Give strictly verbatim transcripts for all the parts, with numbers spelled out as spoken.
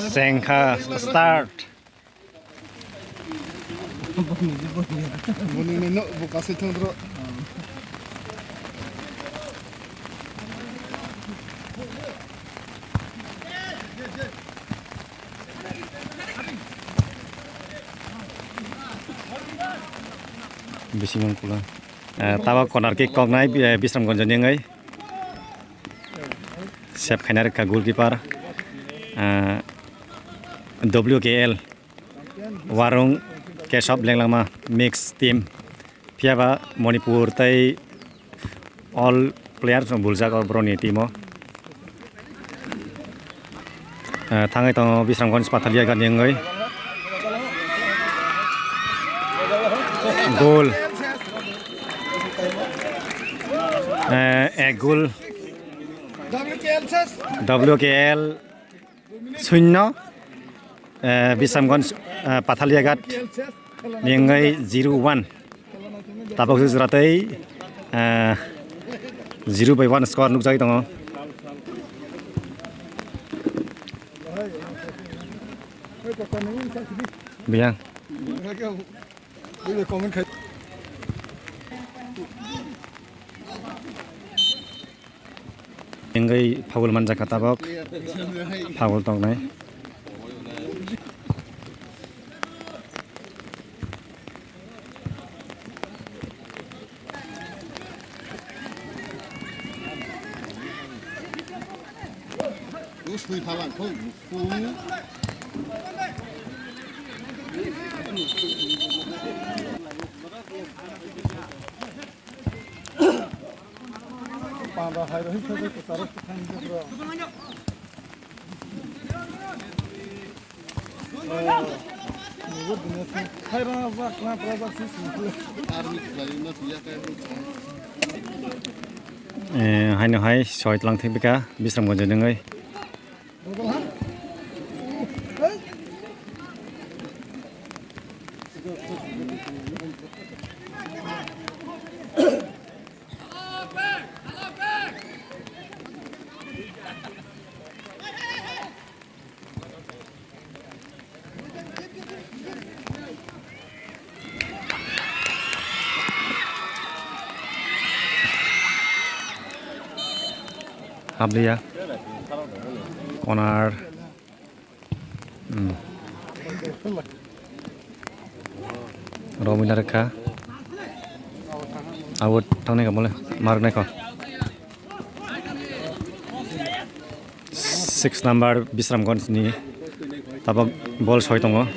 Sengkha start. Boni ni no bo kasai thang bro. Bising wng kula. Eh, tabok corner kick koknai, eh, Bisramganj ni wngwi. Save khaina rwkha goalkeeper, eh, W K L, Warung Kesop Lenglama mix team. Phiyaba Manipur tei all players buljak o borokni team o. Eh, thangwi tongo Bisramganj Pathalia gani wngwi. Goal. Eh, ek goal. W K L shunyo, eh, Bisramganj, eh, Pathaliaghat ni wngwi zero one. Tabok se jora tei, eh, zero by one score nukjagwi tongo. Biyang. Wngwi foul manjakha tabok. Foul tongnai. Panda hai rohi thajak kwcharo kwthang bro. Nugo dunia sing. Hai rana jak na pra jak si sing. Eh, haino hai soi tlang thik bika Bisramganj ni wngwi. Habliya. Corner. Hmm. Romina rwkha. Out thangnai kha mole, marnai kho. Six number Bisramganj ni tabok ball soi tongo.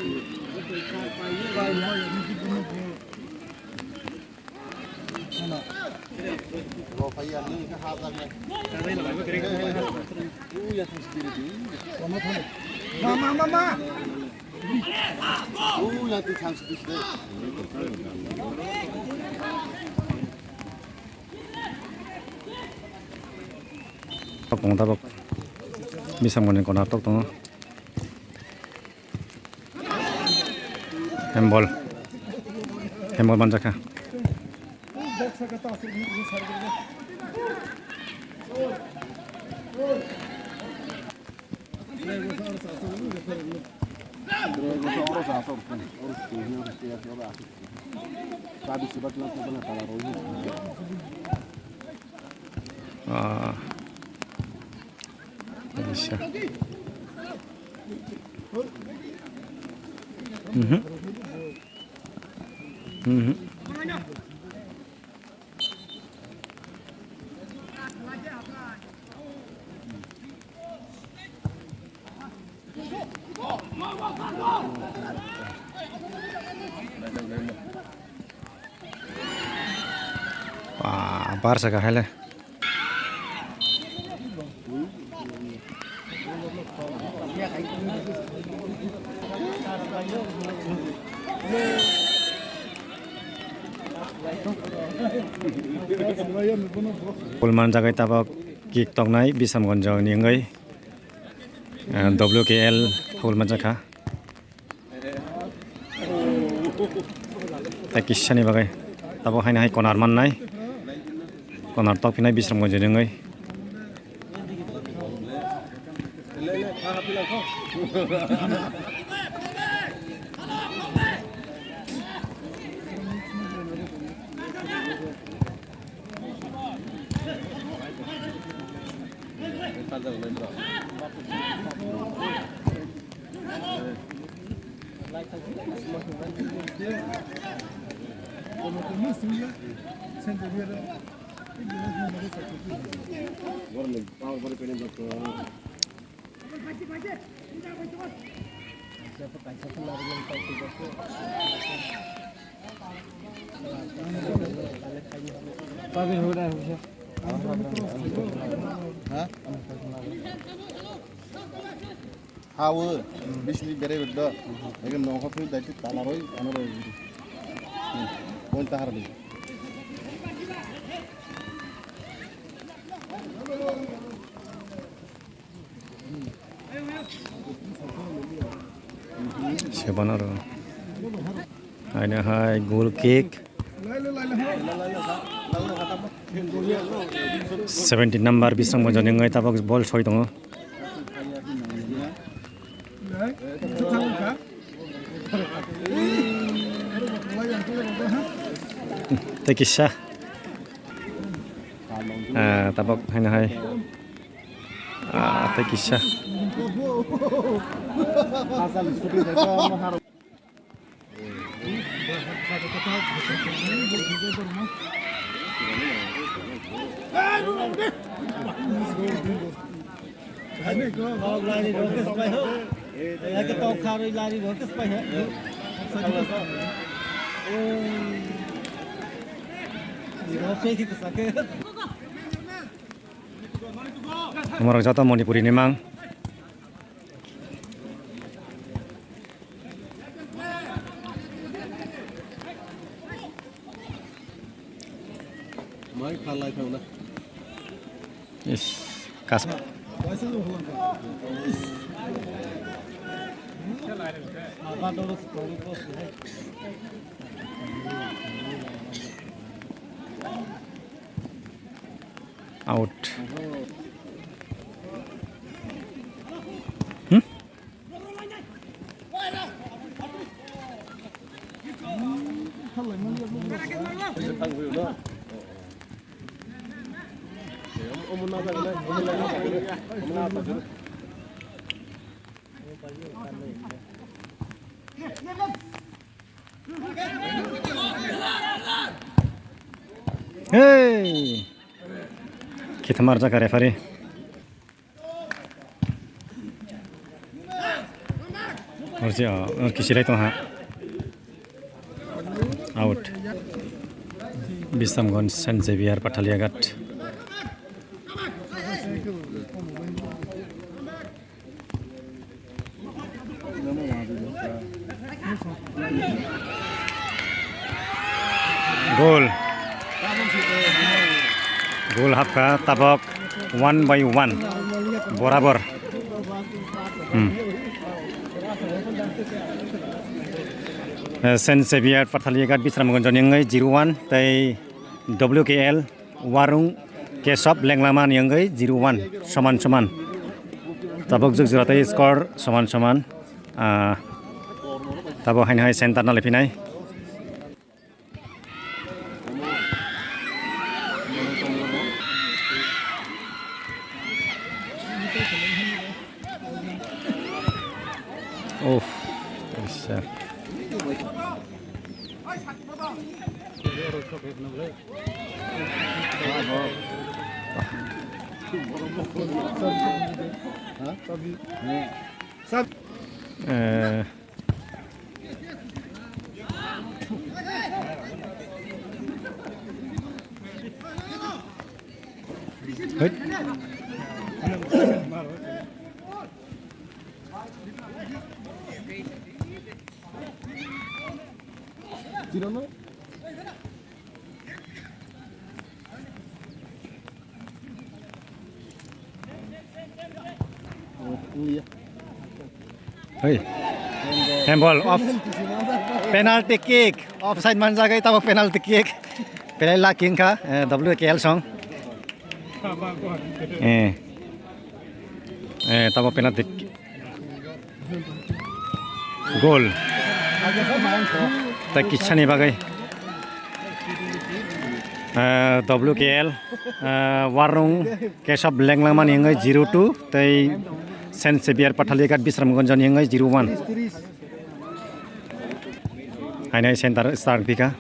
Tabok tabok Bisramganj ni corner tok tongo. Handball. Handball manjakha. Ah. Bisa. Mhm. Mhm. Ba, bar saka hai le. Goal manjagwi tabok kick toknai Bisramganj ni wngwi, eh, W K L foul manjakha. Tei kisa ni bagwi tabok haino hai corner mannai, corner tokphinai Bisramganj ni wngwi. Ha? Hawo, bisni berai berdo. Ege nokho twi dai tala roi, ano roi. Point tahar di. Sebana ro. Aina hai goal kick. Seventeen number Bisang Bonjani ngai tabok ball soi tongo. Tei kisa. Ah, tabok haino hai. Ah, tei kisa. Omorok joto Manipuri ni mang. Mai khalai thangna. Is, kas. Out. Hmm? Hey! Khithamar jaka referee. Orsi, oh, oh, kisilai tong ha. Out. Bisramganj Saint Xavier Pathaliaghat. Goal. Goal hapkha tabok one by one. Borabor. Hmm. Eh, Saint Xavier Pathaliaghat Bisramganj ni wngwi zero one tei W K L Warung Kesop Lenglama ni wngwi zero one soman soman. Tabok jukjora tei score soman soman. Ah, tabok haino hai center na lephinai. Uff, bisa. Eh. Hei. Hei. Handball off. Penalty kick. Offside manjagai tabok penalty kick. Pelai la king kha, eh, W K L song. Eh. Eh, tabo penalty. Goal. Tei kisani bagwi. Eh, W K L, eh, Warung Kesab Lenglangmani wngwi zero two, tei Saint Xavier Pathalighat Bisramganjani wngwi zero one. Haino center start pika.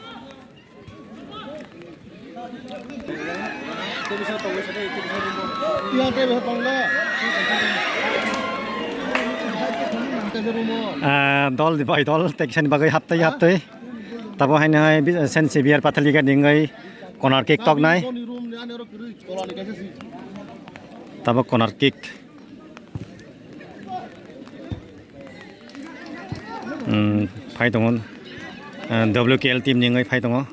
Ah, dol bai dol, tei kisani bagwi haptai haptai. Tabo haino hai bi-, Saint Xavier Pathalighat ni wngwi corner kick toknai. Tabo corner kick. Hmm, phai tongo. Ah, W K L team ni wngwi phai tongo.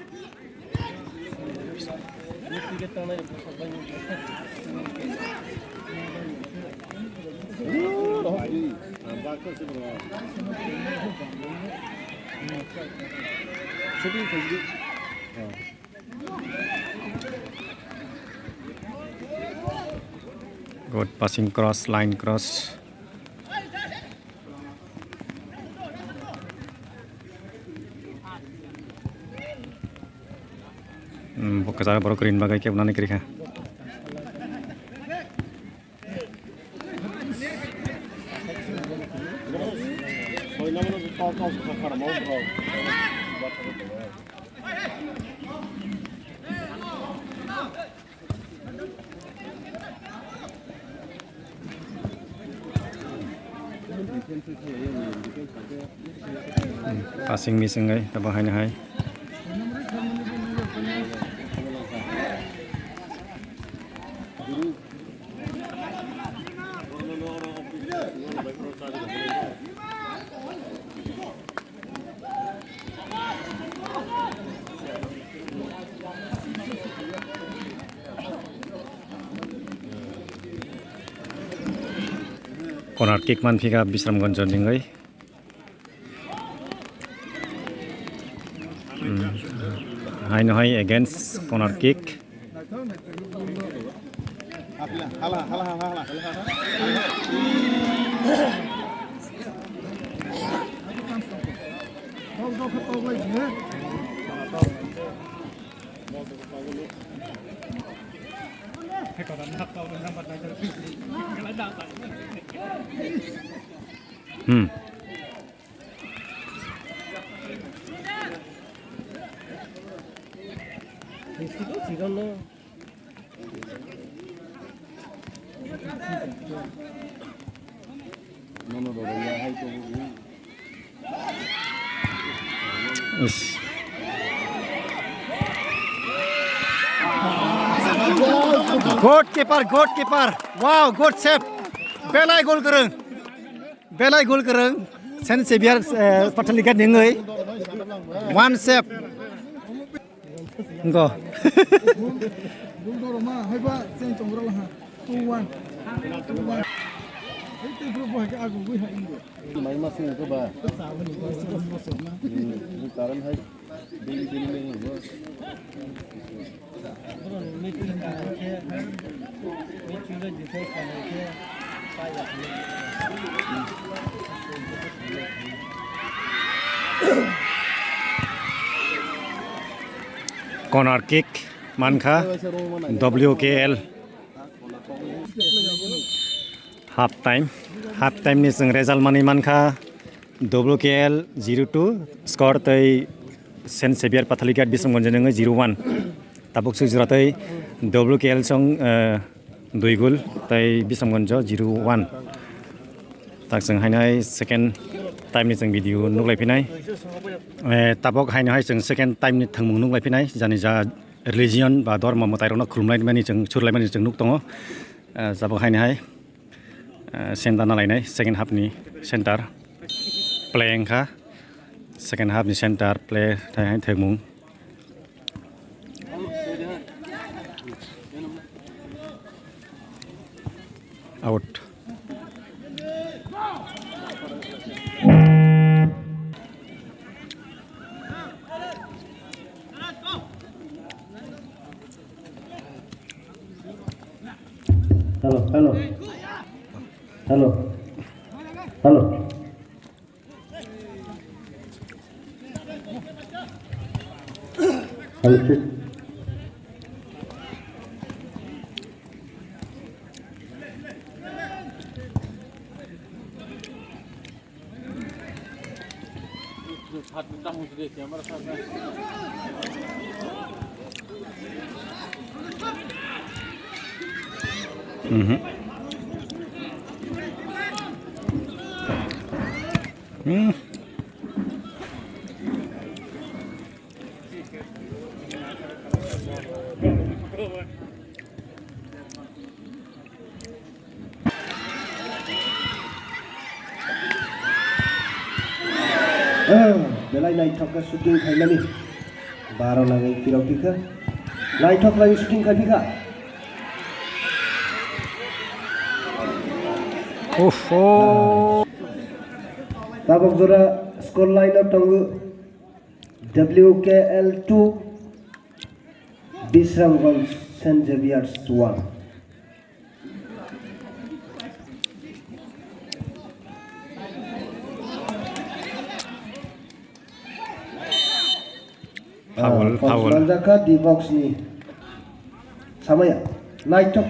Good passing cross, line cross. Hmm, bo kwcharo borok rini bagwi kebo nani kwrwi kha. Passing miss wngwi tabo haino hai. Corner kick manphika Bisramganj ni wngwi. Hmm. Haino hai against corner kick. Hmm. Is. Goalkeeper, goalkeeper. Wow, good save. Belai gol kwrwng. Belai gol kwrwng, Saint Xavier, eh, Pathalighat ni wngwi. One save. Go. Gol doroma, haiba, cheng tongrok laha. Two one. Two one. Hei, tei bro, bo hai khe agugwi hai ingo. Mai ma sung ko ba? Sa bo ni, sa bo ni, sa bo ni. Hmm, ni karan hai. Corner kick mankha W K L. Half time, half time ni chwng result manwi mankha W K L zero two score tei Saint Xavier Pathalighat Bisramganj ni wngwi zero one. Tabuk swk jora tei W K L song, eh, dui gol tei Bisramganj zero one. Tak chwng haino hai second time ni chwng video nuklai phinai. Eh, tabuk haino hai chwng second time ni thwngmung nuklai phinai. Jani ja religion ba dormo mwtai rokno khulumlai mani chwng surlai mani chwng nuk tongo. Eh, tabuk haino hai. Ah, center na lainai, second half ni center play wngkha, second half ni center play thai hai thwngmung. Out. Hello, hello. Hello. Hello. Hello, check. Mhm. Hmm. Ah, belai naithok khe shooting khaimani. Baro nangwi phirok phikha. Naithok lai shooting khai phikha. Oho. Tabok jora score line o tongo W K L two, Bisramganj Saint Xavier's one. Foul, ah, foul, foul. Manjakha D box ni. Samaya, naithok.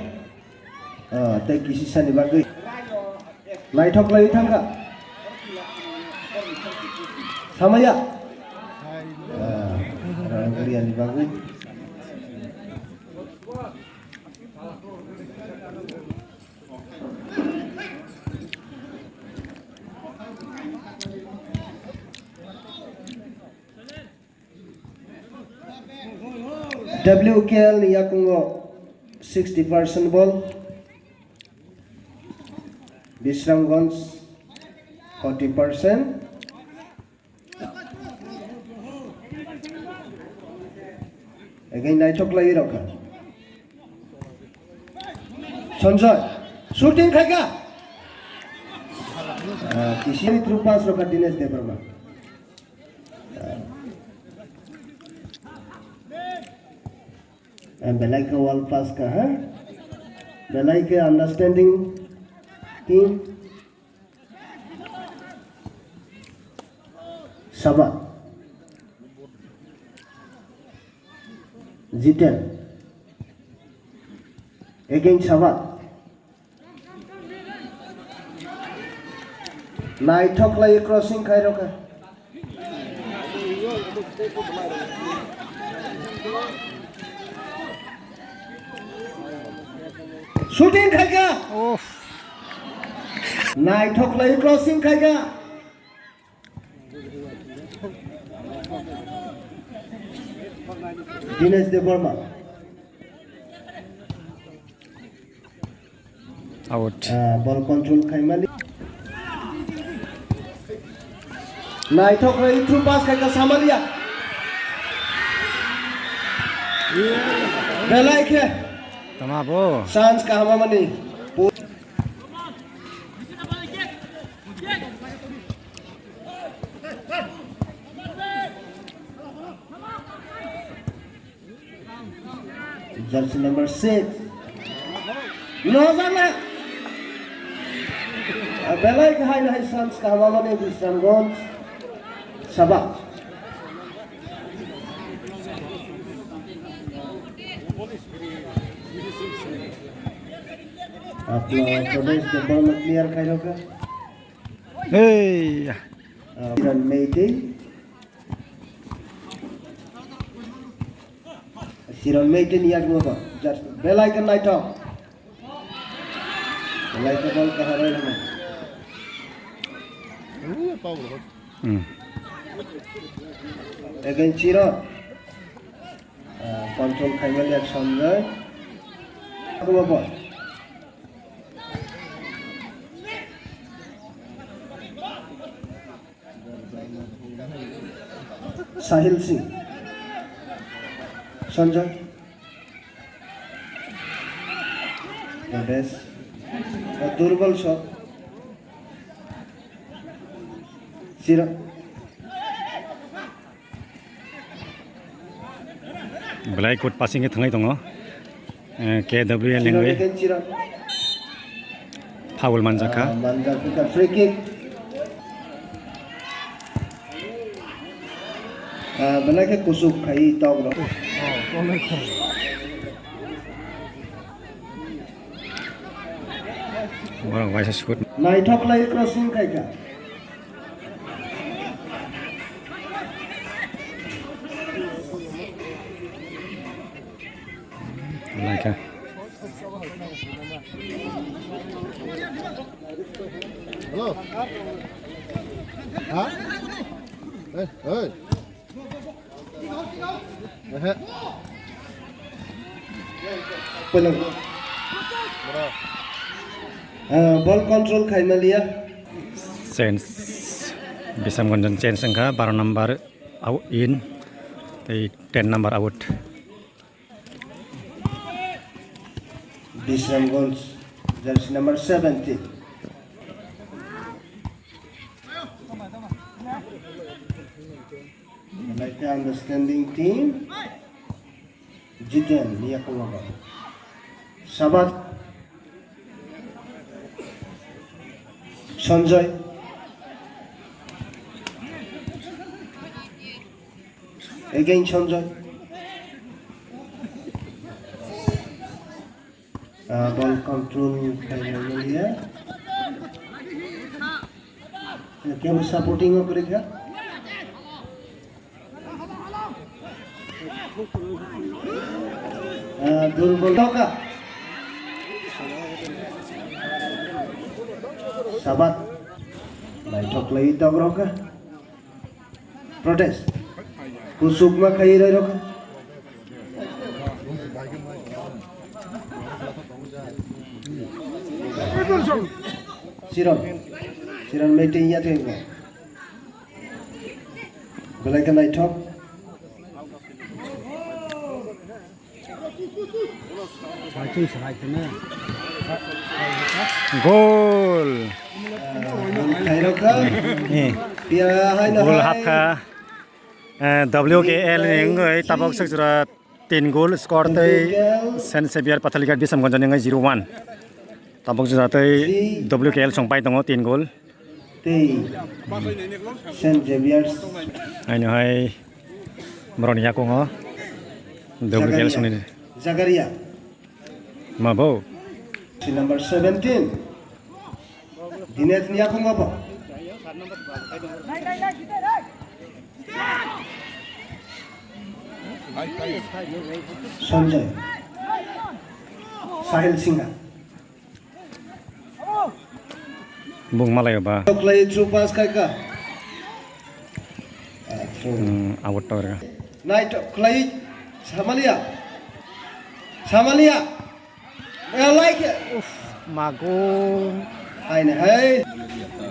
Ah, tei kisisani bagwi. Naithok lai thangkha. Samaya. Ah, rang kiriani bagwi. W K L ni yakungo sixty percent ball, Bisramganj forty percent. Again, naithok lai rokha. Sanjay, shooting khaika. Ah, kisini through pass rokha Dinesh Debbarma. Ah, belai khe wall pass kha, ha? Belai khe understanding team. Saba. Jiten. Again Saba. Naithok lai crossing khai rokha. Shooting khaika. Uff. Naithok lai crossing khaika. Dinesh Debbarma. Out. Ah, ball control khaimani. Naithok rwi through pass khaika Samalia. Belai khe. Tama bo. Chance kaham mani. Jersey number six. Nojana. Belai khe hai hai chance kaham mani Bisramganj. Saba. Apno Pradesh de ball clear khai rokha. Hey. Ah, Kiran Meitei. Kiran Meitei ni yak mo ba. Just belai khe naithok. Belai khe ball kahar oi rokha. Hmm. Again Chiron. Ah, control khaimani Sanjay. Abo bo. Sahil Singh. Sanjay. Best. Ah, durbal shot. Sira. Belai good passing khe thangwi tongo. Eh, K W L ni wngwi. Sira. Foul manjakha. Ah, manjakha free kick. Ah, belai khe kusuk khai tok rok. Borok waisa shoot. Naithok lai crossing khai kha. Naikha. Hello. Ha? Hey, hey. Ehe. Pwlang. Ah, ball control khai maliya. Change. Bisramganj change wngkha, baro number out in, tei ten number out. Bisramganj jersey number seventeen. Belai khe understanding team. Jiten, Niyakungo. Sabat. Sanjay. Again Sanjay. Ah, ball control khai maliya. Kebo supporting o kwrwi kha. Ah, durbol doka. Sabat. Naithok lai tok rok kha. Protest. Kusukma khai roi rok. Siron. Siron meeting ya thengma. Belai khe naithok. Gol. Khairokha. Eh. Pia hai na gol hai. Hapkha. Eh, W K L ni wngwi tabok sek jora tin gol score tei Saint Xavier Pathalighar Bisramganj ni wngwi zero one. Tabok jora tei W K L song pai tongo tin gol. Tei Saint Xavier's. Aino hai boroni yakungo W K L songni. Zakaria. Ma bo. Si number seventeen. Dinesh ni yakungo bo. Sanjay. Sahil Singha. Bung malai ba. Toklai through pass khai kha. Hmm, awat tor ga. Nai toklai Samalia. Samalia. Belai khe. Uff, mago. Hai na hai.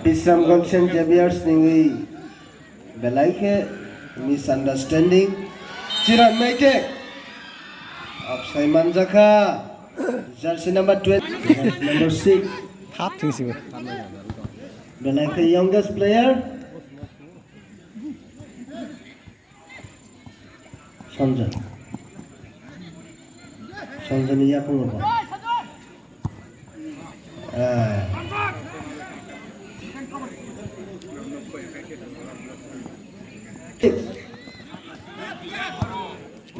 Bisramganj Saint Xavier's ningwi. Belai khe misunderstanding. Chiran Meitei. Offside manjakha. Jersey number twenty. Number six. Thap thing sigo. Belai khe youngest player. Sanjay. Sanjay ni yakungo ba. Ah.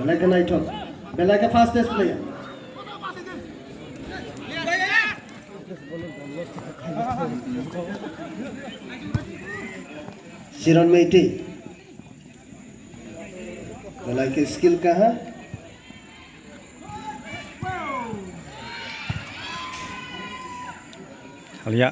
Belai khe naithok. Belai khe fastest player. Chiran Meitei. Belai khe skill kaha. Halia.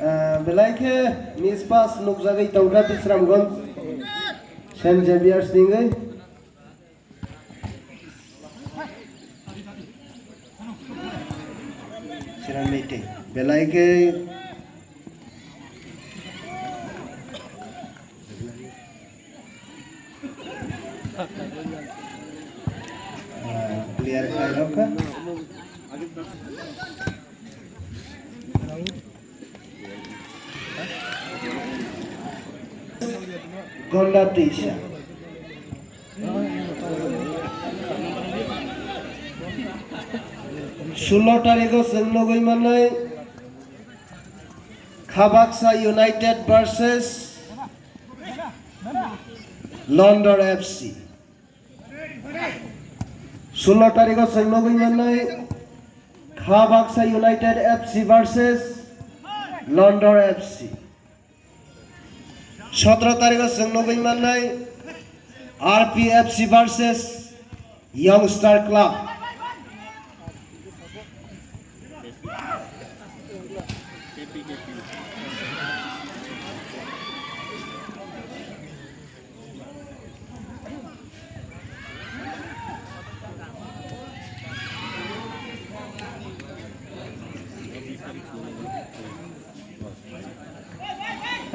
Ah, belai khe miss pass nukjagwi tongkha Bisramganj Saint Xavier's ningwi. Chiran Meitei. Belai khe, ah, clear khai rok kha. Gonda Teisa. Sullo tarikh o chwng nugwi mannai Khabaksa United versus Londor F C. Sullo tarikh o chwng nugwi mannai Khabaksa United F C versus Londor F C. Sotro tarikh o chwng nugwi mannai R P F C versus Young Star Club.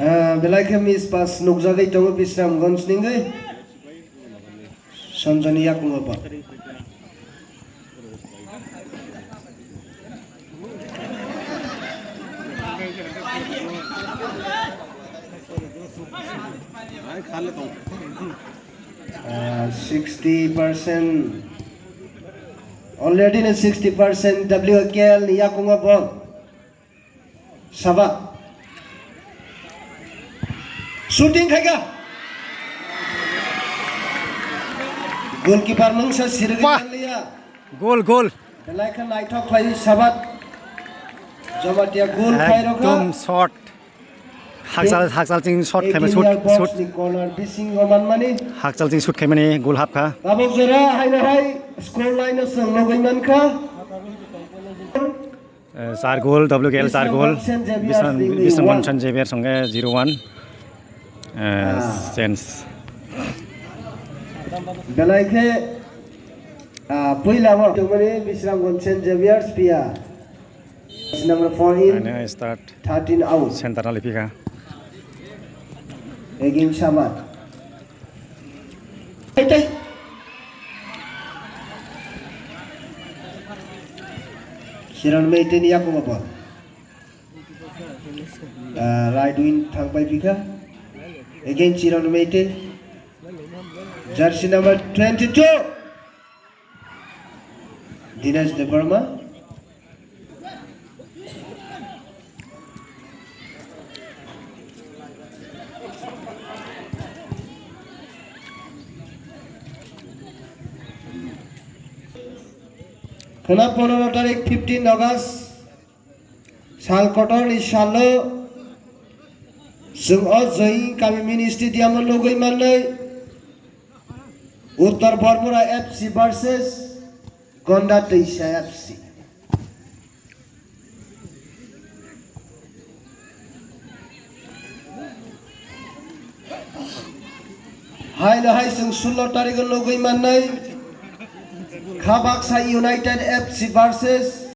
Ah, belai khe miss pass nukjagwi tongo Bisramganj ningwi. Sanjani yakungo ba. Ah, sixty percent. Already na sixty percent W K L ni yakungo ball. Sabat. Shooting khaika. Goalkeeper mungsa sirigwi Wah. Manliya. Goal, goal. Belai khe naithok khlai Sabat. Jamatia goal khai rokha. Ekdom shot. Hakchal, hakchal ching shot khaima shoot, eighteen yard box shoot. Ni corner bisingo manmani. Hakchal ching shoot khaimani goal hapkha. Tabuk jora haino hai score line o chwng nugwi mankha. Eh, char goal, W K L char goal. Bisramganj Saint Xavier Bisram-, Singh Bisramganj one. Saint Xavier songe zero one. Eh, ah. Chance. Belai khe, ah, puila bo tongmani Bisramganj Saint Xavier phiya. Number four in, ane start. Thirteen out. Center na lipika. Against Sabat. Hey, hey. Chiran Meitei ni yakungo ball. Ah, right wing thangpai phika. Again Chiran Meitei. Jersey number twenty-two. Dinesh Debbarma. Khwna pondro tarik fifteen August sal kotorni salo chwng o Joy Kami Mini Stadium o nugwi mannai Uttar Bormura F C versus Gonda Teisa F C. Haino hai chwng sullo tarikh o nugwi mannai Khabaksa United F C versus